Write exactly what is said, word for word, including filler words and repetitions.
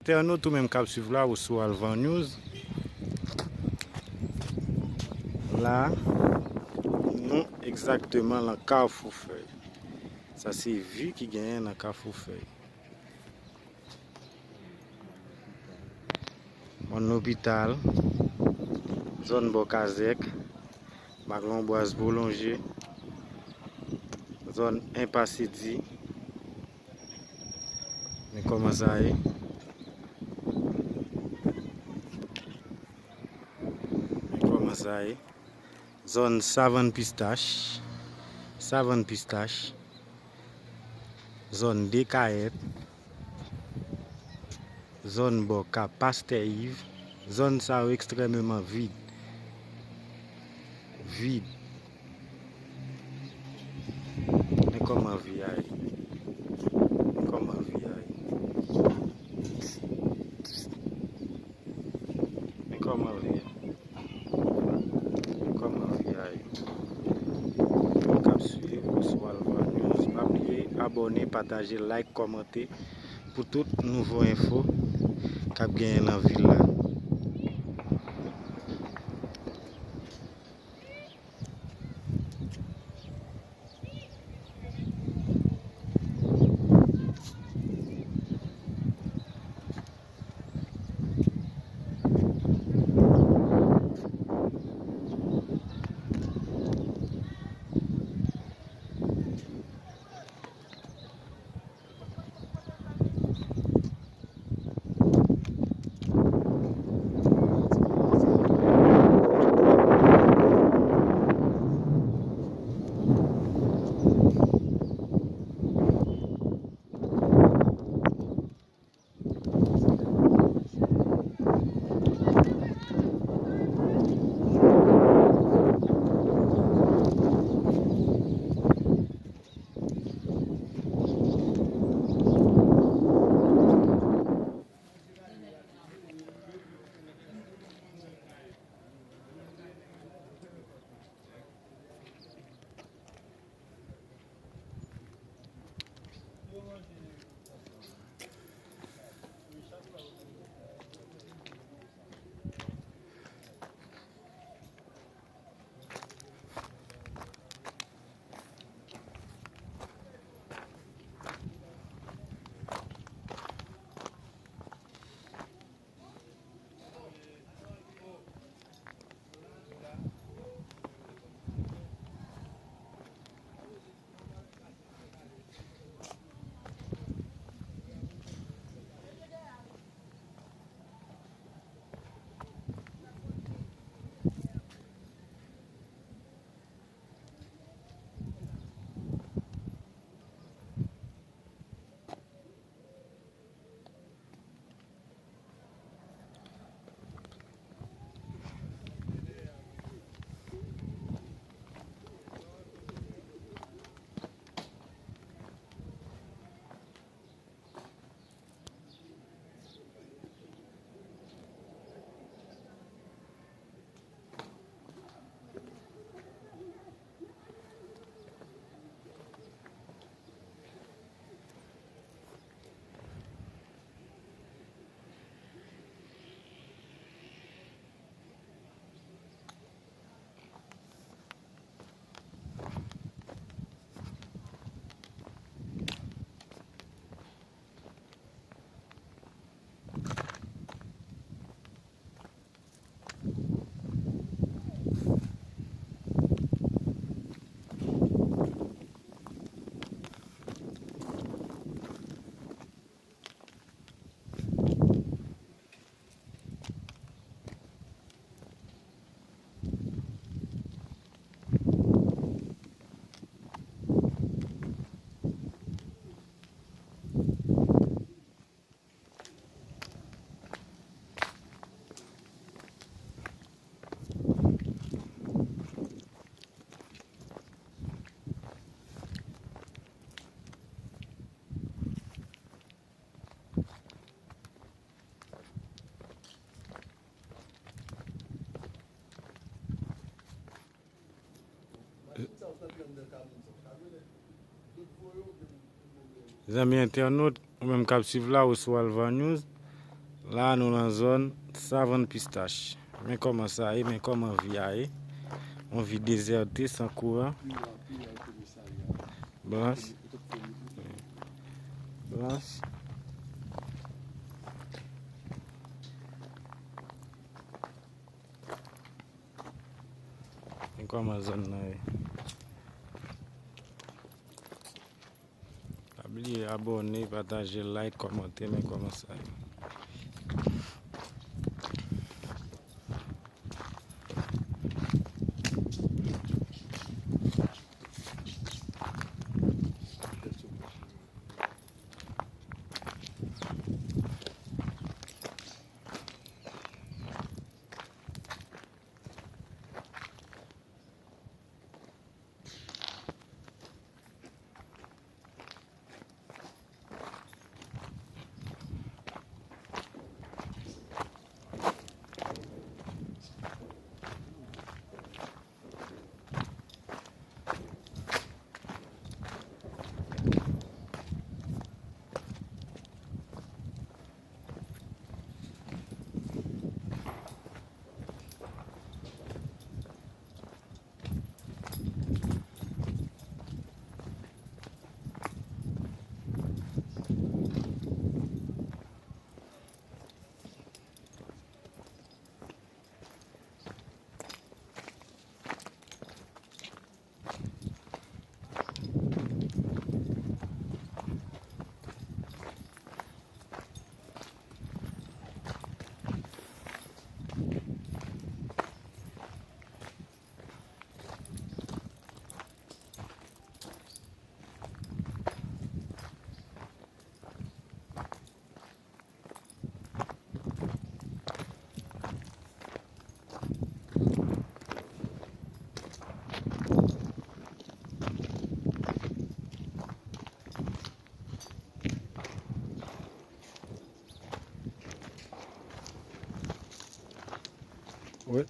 Entènot ou menm k ap swiv la ou sou Alvan News. La, nou egzakteman nan Kafou Fèy. Sa se vi ki genyen nan Kafou Fèy. Mòn Lopital, zòn bò kazèk, Mak Lonbraz Pwolonje, zòn Enpas Edi. Men kòman sa ye. Men kòman sa ye. Zòn Savann Pistach, Savann Pistach, zòn Dekayèt, zòn bò ka Pastè Iv, zòn sa yo ekstrèmeman vid. Vid. Men kòman vi a ye. Men kòman vi a ye. Men kòman vi a ye. Men kòman vi a ye. Moun k ap swiv ou sou Alvan News, pa bliye abòne, pataje, like, kòmante pou tout nouvo enfo k ap genyen nan vil la. Zanmi entènot, ou menm k ap swiv la, ou sou Alvan News. La nou nan zòn Savann Pistach. Men kòman sa ye, men kòman vi a ye. Yon vi dezète, san kouran. Blanch. Blanch. Men kòman zòn nan ye. Pa bliye abòne, pataje, like, kòmante, men kòman sa ye. Wi.